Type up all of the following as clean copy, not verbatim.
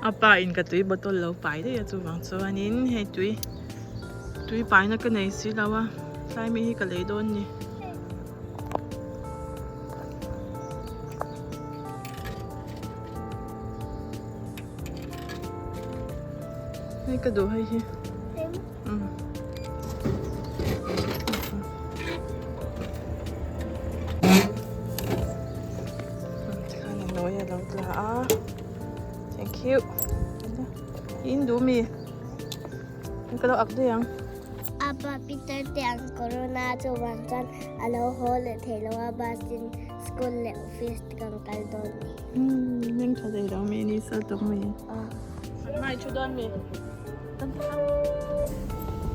A pa in ka tui bottle lo pai daih a chuvang chuanin hei tui tui paina ka nei si lo a tlai mi hi ka lei dawn ni. Hei ka duh hei hi. Tikhan a nawi a lo tla a thank you in duh mi ka lo ak daih ang. Apa Peter te ang corona chu vang chuan a lo haw leh thei lo a bus in school leh office te kan kal dawn ni. Ning tha thei lo mi ni sal tuk mi. Mai thu dawn mi.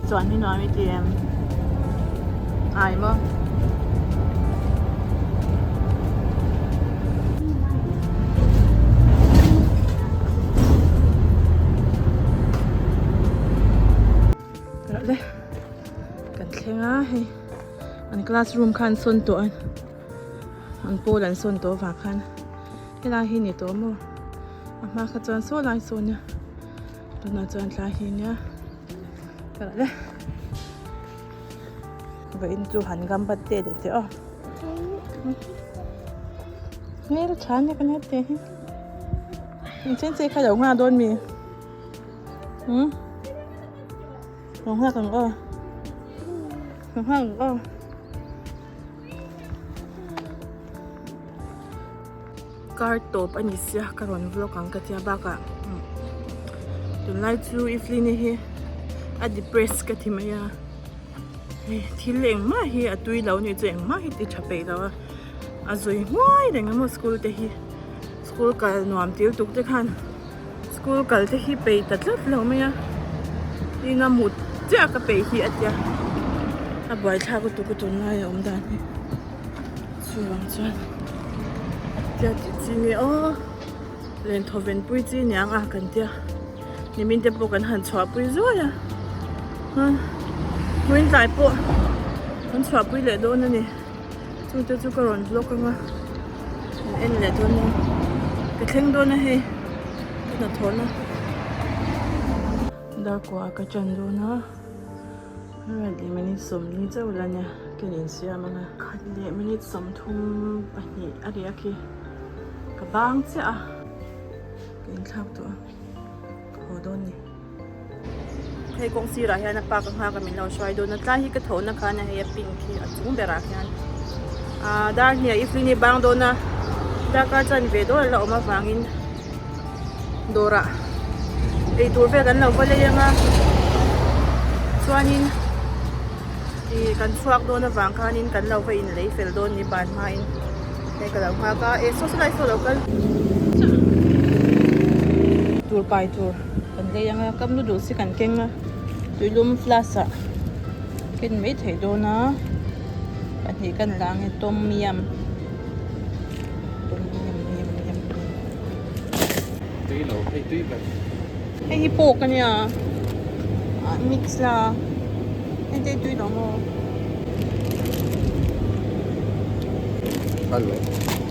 Chuan hi nuam i ti em? Ai maw? Le kan thleng a hei an classroom kha an sawn tawh a an pawl an sawn tawh avang khan helai hi ni tawh maw a hma kha chuan saw lai sawn a. Tunah chuan tlai hi nia ka le vawiin chu han gam bat te leh teh aw hmel tha nia kan hete hi engchen che kha lo nghak dawn mi hmm lo nghak ang aw lo nghak ang aw. Kar tawp a ni sia ka rawn vlog ang ka tia bakah tunlai chu Evelyn-i hi a depress ka ti mai a hei thil engmah hi a tui lo nih chu engmah hi ti tha peih lo a a zui hnuai reng a maw school te hi school kal nuam tir tuk te khan school kal te hi peih ta tlat lo mai a tin a mut chiah ka peih hi a tia a buaithlak lutuk a tunlai a awm dan hi. Chuvang chuan tia tih chi nge aw len thaw ven pui chi niang a kan tia nimin te pawh kan han chhuah pui zuai a hmuin tlai pawh kan chhuah pui leh dawn a ni chung te chu ka rawn vlog anga kan en leh dawn a ka thleng dawn a hei ka hnathawhna darkua ka chan dawn a. Riat leh minute 40 chauh la nia ken insiam ang a. Khat leh minute 32 a ri a khi ka bang chiah a ka inthlak tawh a ka haw dawn ni. Hei kawng sirah hian a pa ka nghak a min lo hruai dawn a tlai hi ka thawhna khan a hei a pink hi a chung berah khian ah dar hniah evelyn hi bang dawn a darkar chanve dawn a la awm avangin. Dawrah eitur vel kan lo va lei ang a chuanin ih kan chhuak dawn avang khanin kan lo va inlei fel dawn ni ban hmain hei ka lo nghak a eh saw saw saw lo kal tur pai tur kan lei ang a kam lu duh si kan keng a tuilum flask ah ken mai theih dawn a pahnih kan la ang e tom yum. Hei hi pork a nia ah mix la hei te tui lo maw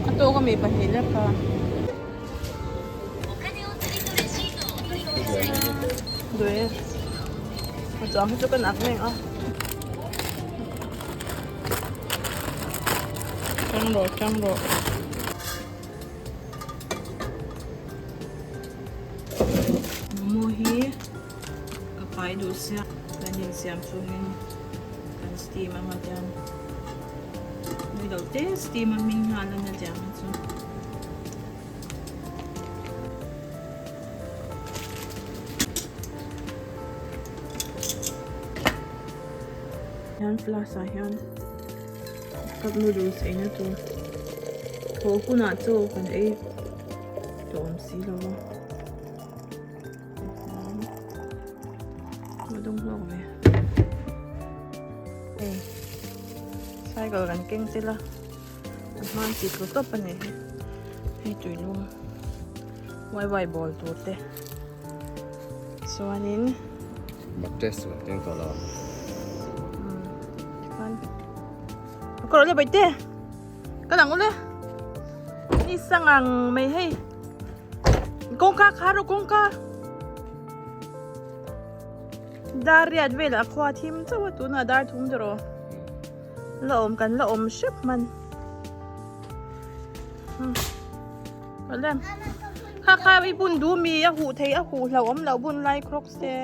a tawk a mi pahnih lek a duai a chuang hi chu ka nak mek a. Tang rawh tang rawh. Momo hi ka pai duh sia kan insiam chungin kan steam anga tiang nui lo te steam a hming nghal a nia tiang hi chu. Hian flask ah hian cup noodles ei na tur thawh hunah chaw kan ei tawh awm si lo a a dawng hlawk ve hei cycle kan keng tel a a hman chi tlu tawp a ni hi hei tuilum wai wai bawl tur te. Chuanin Baptist kan keng tawh lo. Tikhan Ka rawh le baite. Ka lang ule. Ni sangang mai hei. Kawngka kha rawh kawngka. Dar riat velah khua thim chauh a tunah dar thum te rawh. La awm kan la awm hrep hman. Awle. Kha kha i bun du mi a huh thei a huh hlo awm lo bun lai crocs te.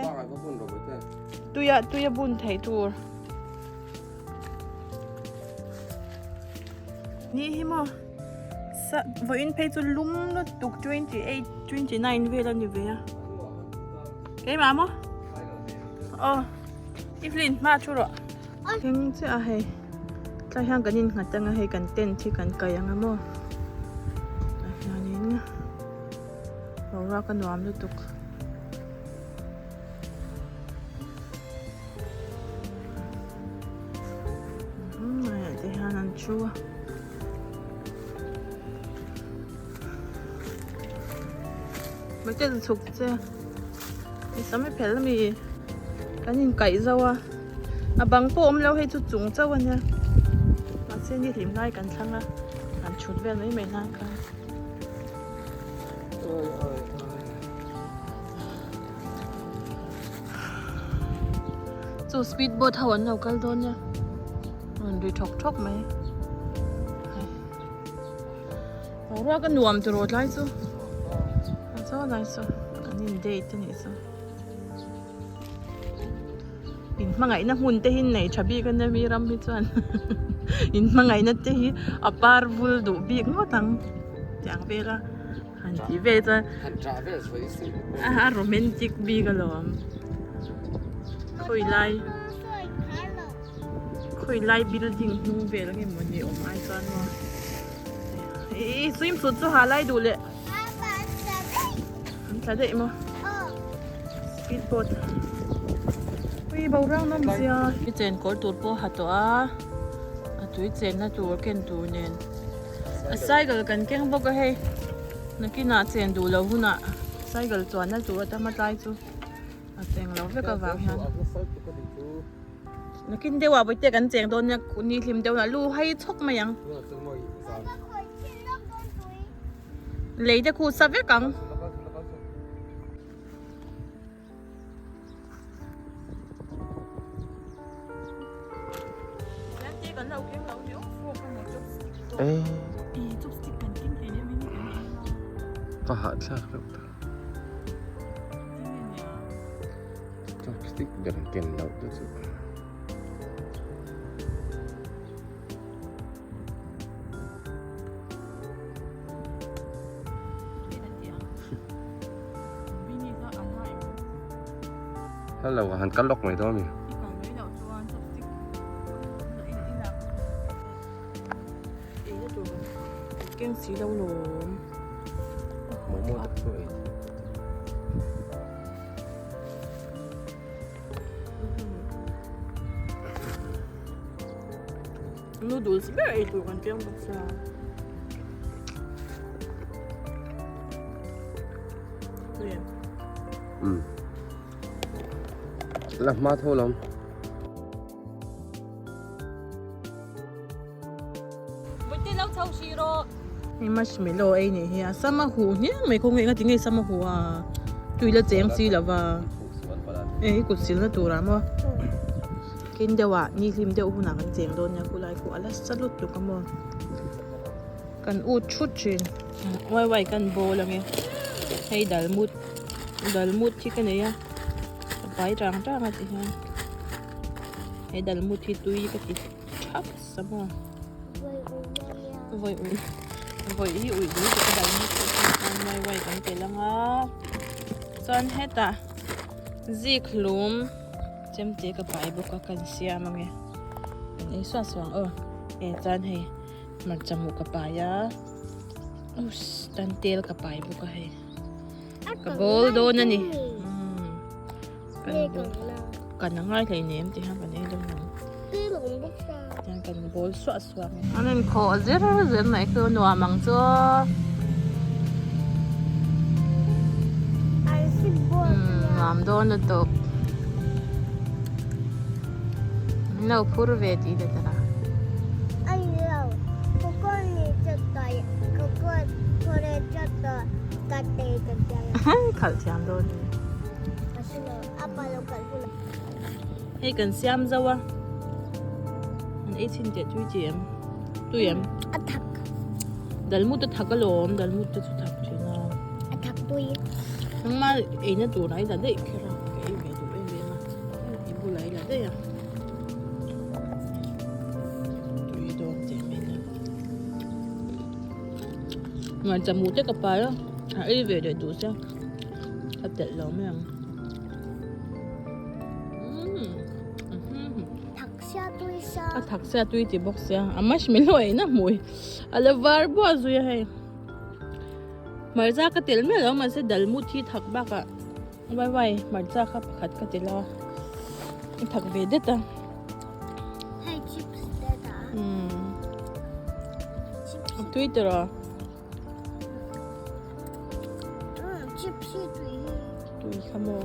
Tuia tuia bun thei tur. Ni hi maw sa vawiin phei chu lum lutuk 28 29 vel a ni ve a keimah maw aw Evelyn hma thu rawh thleng chiah a hei tlai hian kan innghat anga hei kan tent hi kan kai anga maw tah hianin boruak a nuam lutuk. Ti hian an thu a. Hmeichhe chhuk che i sam i phel ami kan inkaih zo a a bang pawh awm lo hei chu chung chauh a nia mahse ni hlim lai kan thlang a han thut vel mai mai nan khan. Chu speed boat ho an lo kal dawn nia rawn ri thawk thawk mai boruak a nuam tiraw tlai chu a chaw lai chu an in date a nih chu in hmangaihna hmun te hi nei tha bik a nia mi ram hi chuan in hmangaihna te hi a par vul duh bik ngawt ang tiang vel a. Han tih vel chuan Han ṭah vel sawi si. A romantic bik alawm. Khawi lai khawi lai building hnung vel ange maw ni awm ai chuan maw. I swimsuit chu ha lai duh leh. An tla daih maw. Speed boat. Ui boruak nawm zia. I chen kawr tur pawh ha tawh a. A tui chenna tur ken tur nen. A cycle kan keng bawk a hei nakinah chen duh loh hunah cycle chuanna tur a tam a tlai chu a cheng lo vek avang hian nakin deuh ah bawihte kan cheng dawn nia ni hlim deuh ah lu hai chhawk mai ang lei te khu sa vek ang. Ka hahthlak reuh ta. Chopstick ber ken loh te chu. Hello han kal lawk mai dawn a mi. Momo tak chu ei. Noodles ber ei tur kan piang bawk sia. Um. La hma tho lam. Hei marshmallow ei nih hi a sama huh hniang mai khaw nge engati nge sama huh a tui la cheng si lova hei kut silna turah maw. Kin deuh ah ni hlim deuh hunah kan cheng dawn nia khulai khu a la sa lut tuk a maw kan ut thut thin wai wai kan bawl ang e hei dal mut dal mut hi ka nei a ka pai tang tang a ti hian hei dal mut hi tui ka ti thap sa maw vawi ui vawi hi ui dul ka dal mut hi wai wai kan telh ang a chuan hetah zikhlum. Chemte ka pai bawk a kan siam ange kan ei suah suah ang aw e chuan hei hmarcha hmuh ka pai a uss tan tel ka pai bawk a hei ka bawl dawn a ni kan a ngai hlei nem tih hian kan ei dawn ang tiang kan bawl suah suah ang an inkhawh zir zir mai chu nuam ang chu nuam dawn lutuk min lo phur ve tih te tara dawn chiang. Khalh thiam dawn ni. Ka hre lo, a pa lo kalh hunah. Hei kan siam zauh a, an ei chhin teh tui chi em? Tui em? A thak. Dalmut a thak alawm, dalmut te chu thak thin a. A thak tui. Nangma eina tur a i la daih kher a, ka ei ve duh em em a, i bulah i la daih a. Tui dawn teh mai na. Ngaihcha hmuh te ka pai a, a ei ve leh duh sia, a telh lo mai ang. A thak sia tui ti bawk sia, a marshmallow ei na hmui a la var buah zui a hei. Hmarcha ka telh miah lo mahse dal mut hi thak bakah wai wai hmarcha kha pakhat ka telh a, a thak ve det a. Hei chips te dah a. A tui tawh a. Chips hi tui hi. Tui kha maw.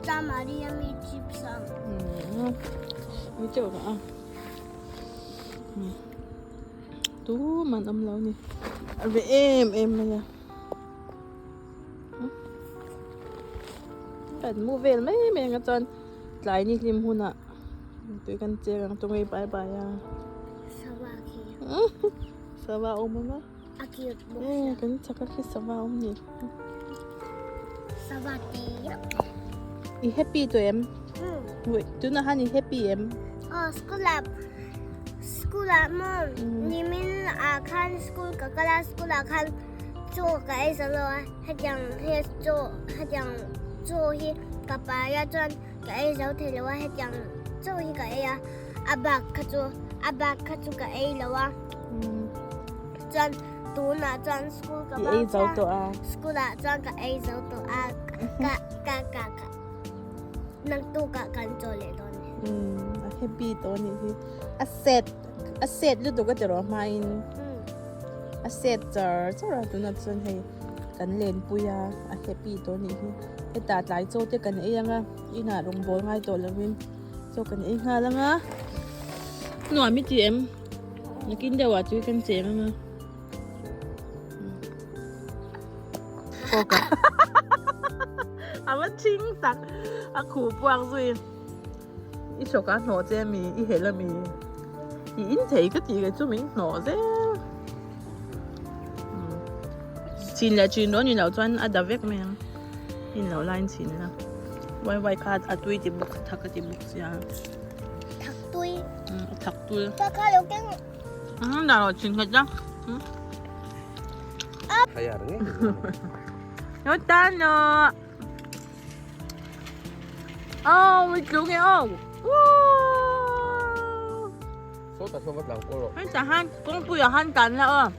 Chamari a mi chips ang. Mi teuh rawh a. Tu man awm lo ni. A ve em em mai a. Kan mu vel mai mai anga chuan tlai ni hlim hunah tui kan cheng ang chu ngei bai bai a. Sava khi. Sava awm ang a. A cute bawk sia. Kan chak a khi sava awm ni. Sava te I happy tawh em? Tunah khan i happy em? Aw school ah school ah maw nimin ah khan school ka kal a school ah khan chaw ka ei zo lo a hetiang hi chaw hetiang chaw hi ka pai a chuan ka ei zo thei lo a hetiang chaw hi ka ei a a bak kha chu a bak kha chu ka ei lo a chuan tunah chuan school ka ei zo tawh a school ah chuan ka ei zo tawh a ka ka ka ka naktukah kan chaw leh dawn ni a happy tawh a nih hi a set a set lutuk a ti rawh hmain a set char char a tunah chuan hei kan lenpui a a happy tawh a nih hi hetah tlai chaw te kan ei ang a inah rawngbawl ngai tawh lovin chaw kan ei nghal ang a nuam i ti em nakin deuhah tui kan cheng ang a a va thing tak a khuh puak zui. I hrawk a hnawh che ami? I helh ami? I in thei ka tih kei chu min hnawh zel. Chin leh chin dawn ni loh chuan a da vek mai ang. In loh laiin chin la. Wai wai kha a tui ti bawk thak a ti bawk sia. Thak tui. A thak tui. Ka kha lo keng. Dah rawh chin nghet la. Thayar ngei. Yo tan lo. Oh, mi tlu nge oh. Woo! So ta so vat lang polo. Hei ta han kawngpui ah han tan la aw.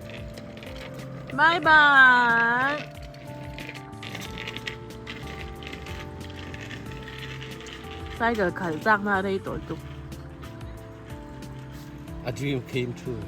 Bye bye. Cycle khalh chak na rei tawh tuk. A dream came true.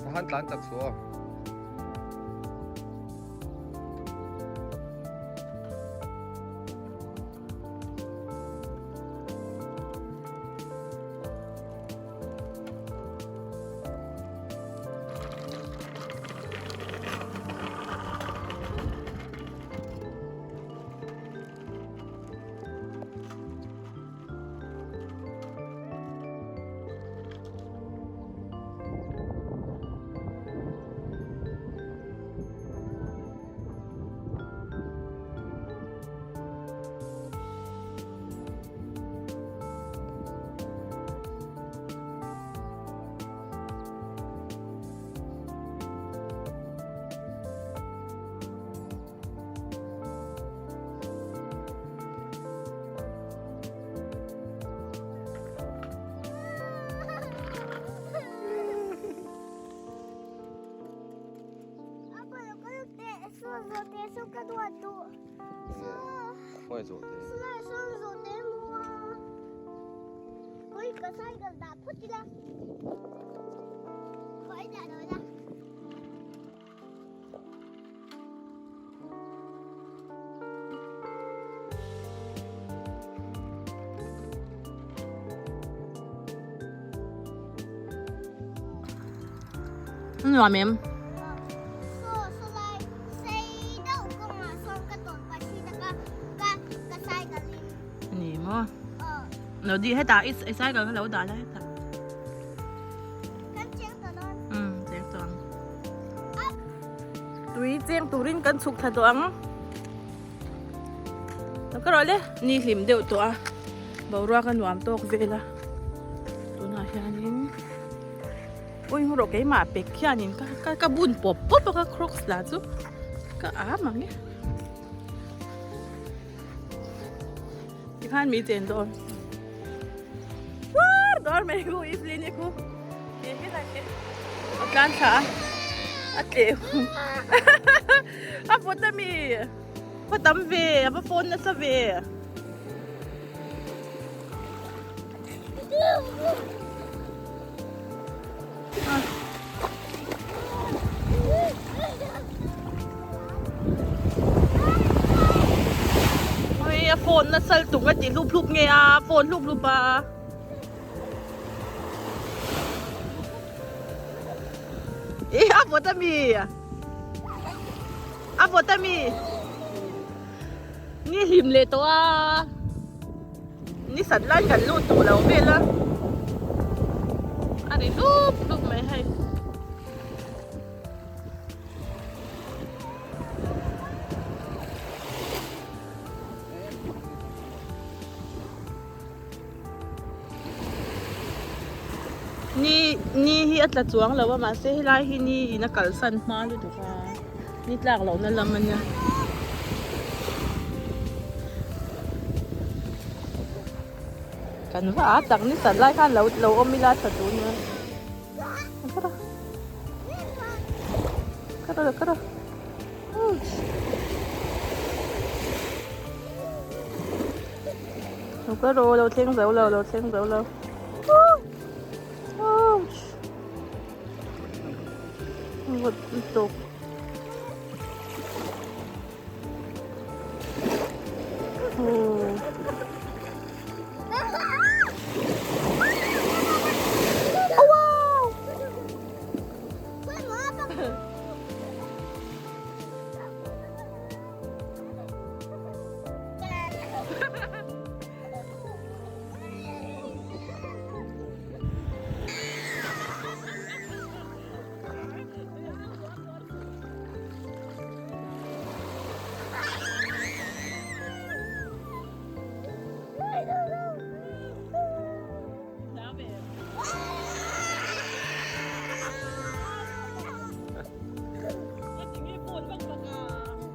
Tahan tlan chak suh aw. Ka duat duh. Khawi zawhte? Salai sawn zawhte mu a. Khawi ka cycle dah phawt ila. Khawi dah lo ila. Nuam em? Ni maw? Lo di hetah i cycle kha lo dah la hetah. Umm cheng tawh ang. Tui cheng turin kan chhuk thla tawh ang. Ka rawh le ni hlim deuh tawh a boruak a nuam tawk vel a tunah hianin ui rawh keimah pek hianin ka ka ka bun pawp pawp a ka crocs lah chu ka am ang e tikhan mi chen dawn uar dawr mai khu Evelyn i khu a tlan thla a a tleh a vawt a mi. Va tam ve, a va phone nasa ve. Oi, a phone nasa lutuk a ti hlup hlup nge a, phone hlup hlup a. Ih, a vawt a mi. A vawt a mi? Ni hlim leh tawh a. Ni sat lai kan lut tawh lo vel a. A ri hlup hlup mai hei. Ni ni hi a tla chuang lo a mahse helai hi ni in a kalsan hma lutuk a ni tlak lohna lam a nia. Kan va a tak ni sat lai khan lo lo awm ila tha tur nia. Kara kara. Lo ka ro lo thleng zo lo lo thleng zo lo. Ouch. Vawt lutuk. Oh. Oh wow.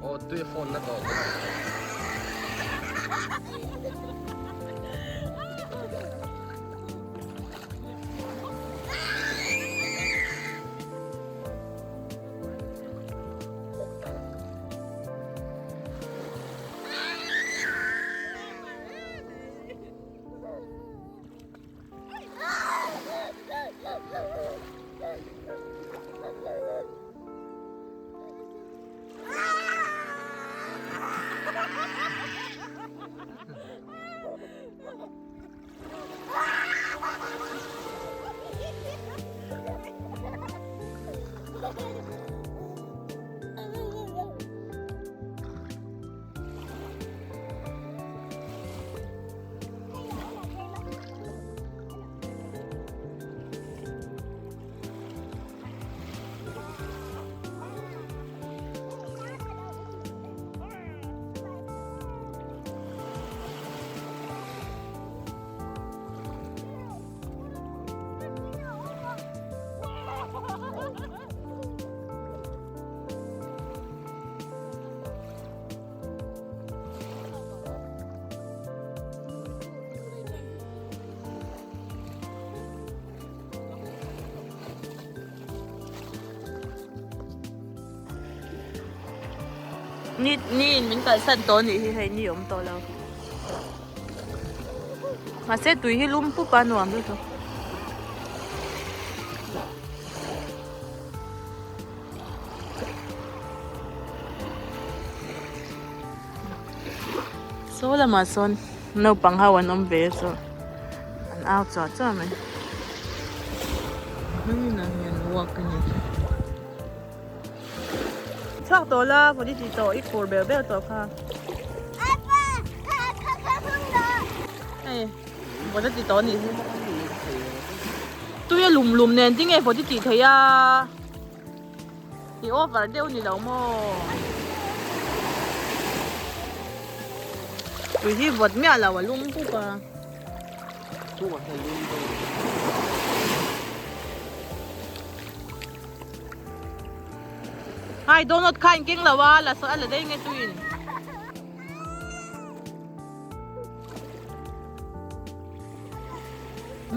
Aw tui a phone na tawh. Ni ni in min kalsan tawh anih hi hei ni awm tawh lo. Mahse tui hi lum pup a nuam lutuk. Saw lamah sawn naupang ho an awm ve a saw an au chuah chuah mai. Hmun ah hian walk a ni. Chhuak tawh la vawni tih tawh i khur bel bel tawh kha. Hei vawni ti tawh anih hi. Tui a lum lum nen tinge vawni tih theih a. I over deuh ni lo maw. Tui hi vawt miah lo a lum pup a. Hai donut kha in keng lo a la saw a la daih nge tuin.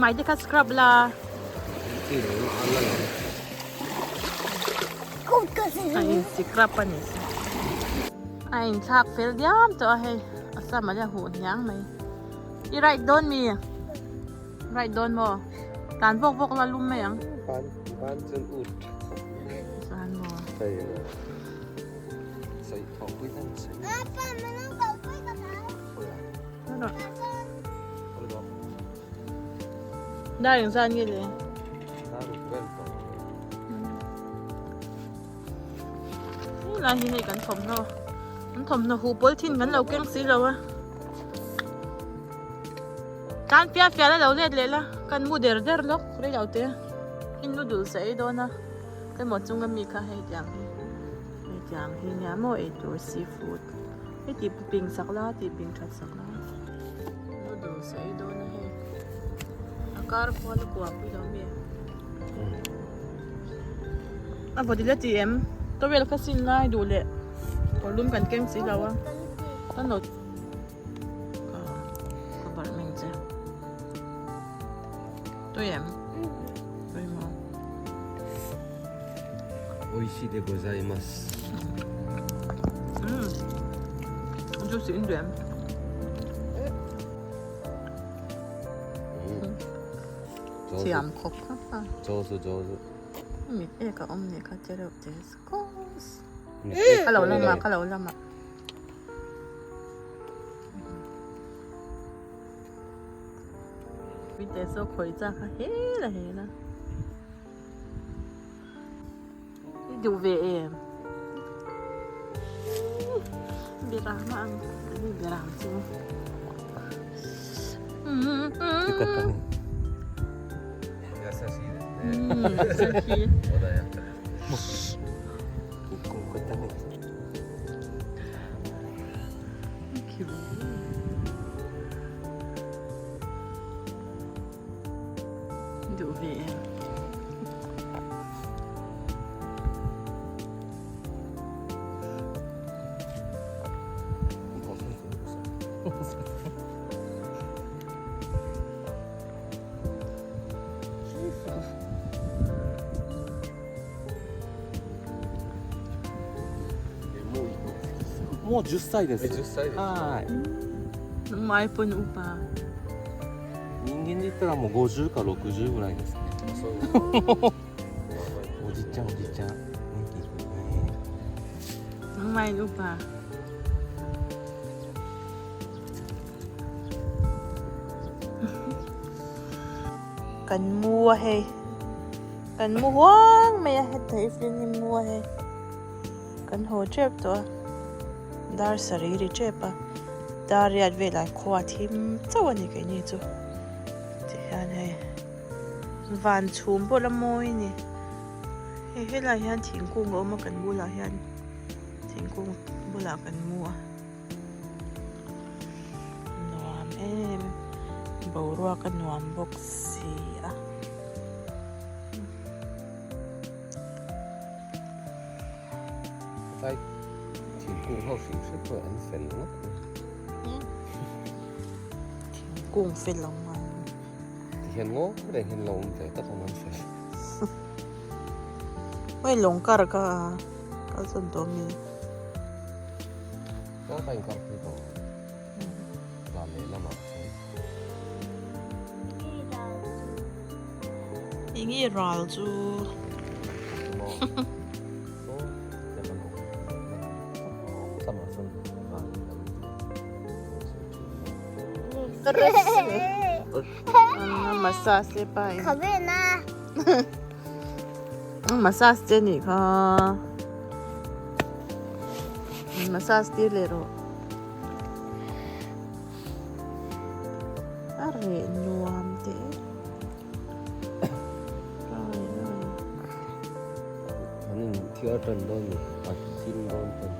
Mai te kha scrub la. A in scrub a ni. A in thlak fel diam tawh a hei. A sam a la huh hniang mai. I right dawn mi? Right dawn maw? Tan vawk vawk la lum mai ang. Ban ban chuan ut tha khawp mai. Chuan maw? Hei sawi thawh pui tan sawi. Apa manang kau pui ka kau. Dar eng zan nge le? Dar ruk vel tawh. Lai hi hei kan thawmhnaw kan thawmhnaw huh pawl thin kan lo keng si lo a. Tan fia fia la lo let leh la kan mu der der lawk rei lo te in noodle sa ei dawn a emaw chunga mi kha hei tiang hi hei tiang hi nia maw ei tur seafood hei tih ping sak la tih ping that sak la noodle sa ei dawn a hei a kar khual a kuah pui lo mi a vawt ila ti em towel kha sin lai duh leh kawr lum kan keng si lo a kan lo. Ka barh meng che. Tui em? Tui maw? Oishi de gozaimasu. Juice in duh em? Thiam khawp kha kha. Jozu jozu. Mit ek a awm nih kha che reuh che. Ka lo lama ka lo lama. Mite saw khawi chak a hel a hel a i duh ve em biram a ang ani biram chu Duh ve em. もう10歳です。10歳です。はい。 Nangmah pawn upa. 人間で言ったらもう50か60ぐらいですね。おじちゃんおじちゃん。 Nangmah in upa. Kan mu a hei. Kan mu huang mai a heta i film hi mu a hei. Kan haw tep tawh a. Dar sarih ri tep a. Dar riat velah khua thim chauh a ni keini chu. Tihian hei van chhum pawh la mawi a ni. Hei helaiah hian thingkung a awm a kan bulah hian thingkung bulah kan mu a. Nuam em boruak a nuam bawk si a. Tlai thingkung ho hrim hrim pawh an fel ngawt mai. Thingkung fel ang mai. Tihian ngaw reng hian lo awm ve tak ang an fel. Hei lawng kar ka kal sawn tawh mi. Sawta inkar phei tawh ral leh lamah chuan. Enge ral chu? Maw? Saw step an awm lamah chuan ral leh lam chu sawi thin a. Massage te pa in. Khawvena. Massage te nih kha. Massage tir leh rawh. A reh nuam teh e. An in thiar tan dawn ni, a hlim dawn tan.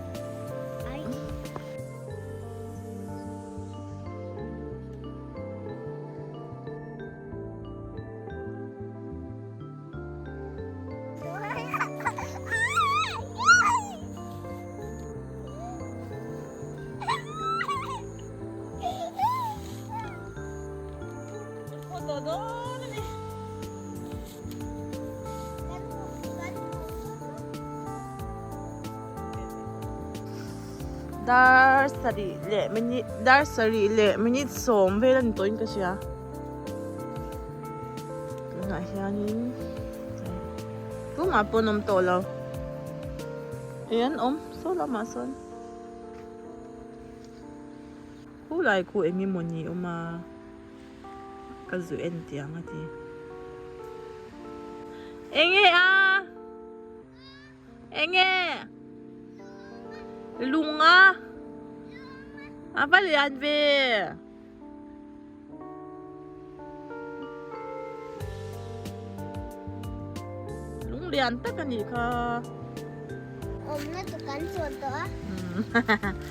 Dar sarih leh minute dar sarih leh minute sawm vel a ni tawhin ka hria. Tunah hianin tumah pawh an awm tawh lo. Ih an awm saw lamah sawn khulai khu eng emaw ni awm a ka zu en tiang a ti. Enge a? Enge? Lung a? A va lian ve. Lung lian tak a nih kha. Awmna chu kan chawl tawh a.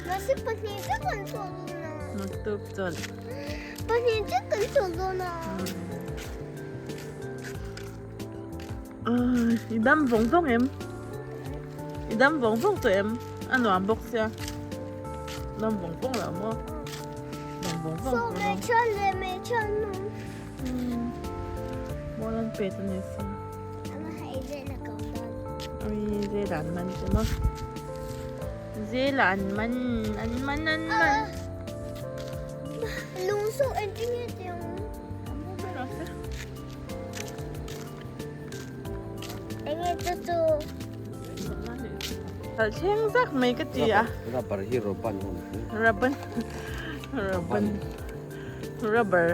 Mahse pahnih chu kan chawl dawn a. Naktuk chawlh. Pahnih chu kan chawl dawn a. I dam vawng vawng em? I dam vawng vawng tawh em? A nuam bawk sia. Dam vawng vawng lo maw? Dam vawng vawng tawh lo. Maw lan pet a ni sia. Ui, zel an man che maw? Zel an man, an man, an man. Lung saw engtin nge tiang? Enge chu chu? Kal thleng zak mai ka ti a. Rubber hi rubber a ni. Rubber. Rubber. Rubber.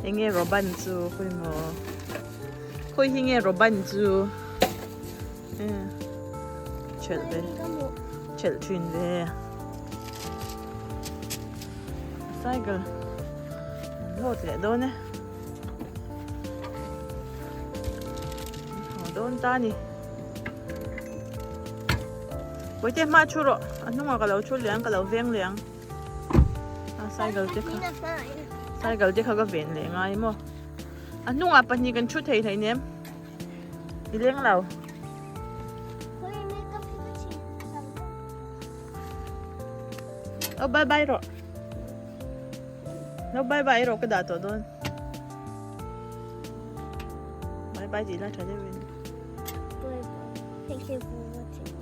Enge rubber chu khawi maw? Khawi hi nge rubber chu? Chelh ve. Chelh thin ve. Cycle. Load leh dawn e. Haw dawn ta ni. Bawihte hma thu rawh. A hnungah ka lo thu leh ang ka lo veng leh ang. A cycle te kha. Cycle te kha ka ven leh ngai maw. A hnungah pahnih kan thu thei hleinem. I leng lo. Oh bye bye rawh. No bye bye rawh ka dah tawh dawn. Bye bye tih la tha deuh in. Bye bye. Thank you for watching.